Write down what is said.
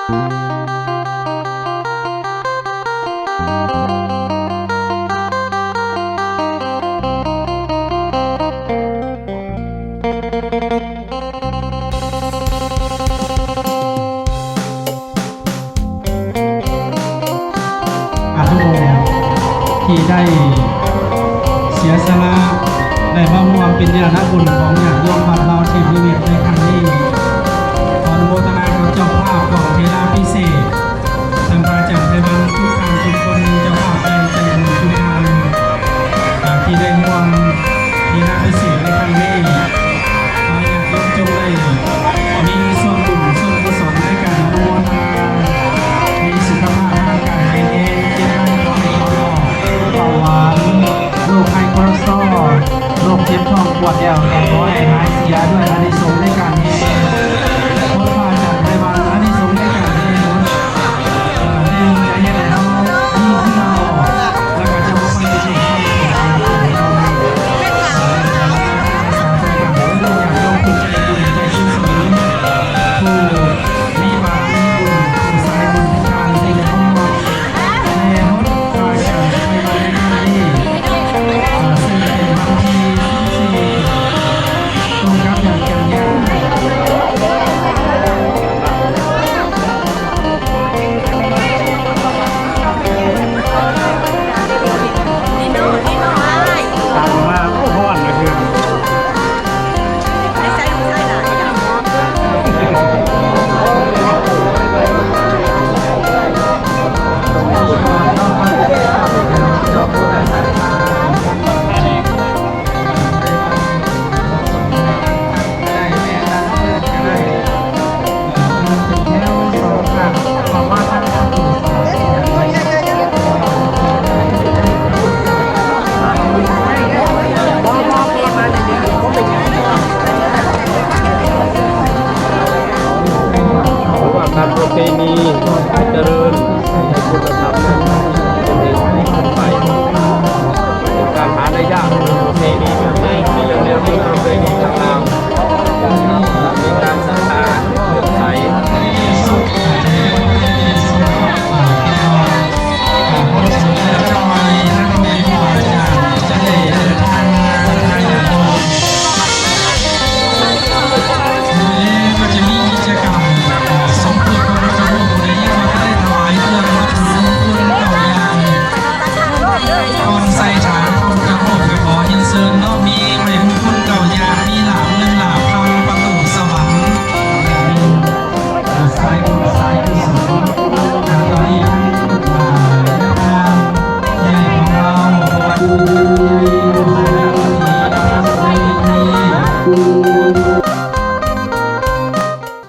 ອາ ທຸກອົງທີ່ໄດ້ເສຍສະຫຼະ ໄດ້ມາຮ່ວມເປັນເນລະນາບຸນຂອງຍາດໂຍມວັດລາວເທບນິມິດໃນຄັ້ງນີ້ ຂໍອະນຸໂມທະນາກັບເຈົ້າພາບຂອງເທລາພິເສກ ທ່ານພະອາຈານໄພວັນ ທຸກທ່ານທຸກຄົນ ເຈົ້າພາບໃຫຍ່ໃຈບຸນທຸກທ່ານ ອາ ທີ່ໄດ້ຮ່ວມເທລາພິເສກໃນຄັ້ງນີ້ ຂໍໃຫ້ຍາດໂຍມຈົ່ງໄດ້ມີສ່ວນບຸນສ່ວນກຸສົນໃນການອະນຸໂມທະນາ ມີສຸຂະພາບຮ່າງກາຍແຂງແຮງ ເຈັບໄຂ້ບໍ່ໃຫ້ເຂົ້າອອກ ເບົາຫວານ ໂລກໄຮໂປເລສເຕີຣອລ ໂລກເຈັບທ້ອງປວດແອວແໜ້ນ ຂໍໃຫ້ຫາຍເສຍດ້ວຍອານິສົງໃນການແຫ່ ໂພດພະຈັນໄພວັນ ອານິສົງໃນການແຫ່ ເອີ ໜຶ່ງຈະເຮັດໃຫ້ເຮົາມີເຫື່ອອອກ ແລ້ວກໍຈະບໍ່ໄປຕິດໂລກໄພ ຍາດໂຍມຜູ້ໃຈບຸນໃຈກຸສົນ ຜູ້ມີບາລະມີບຸນ ຜູ້ສາຍບຸນທຸກທ່ານທີ່ໄດ້ຮ່ວມ ແຫ່ຫົດພະຈັນໄພວັນໃນຄັ້ງນີ້ ເຊິ່ງເປັນວັນທີສິບສີ່ ຕົງກັບເດືອນກັນຍາ ຕາມມາ ໂອ້ ຮ້ອນເຫຼືອເກີນ. ສຳລັບປະເພນີ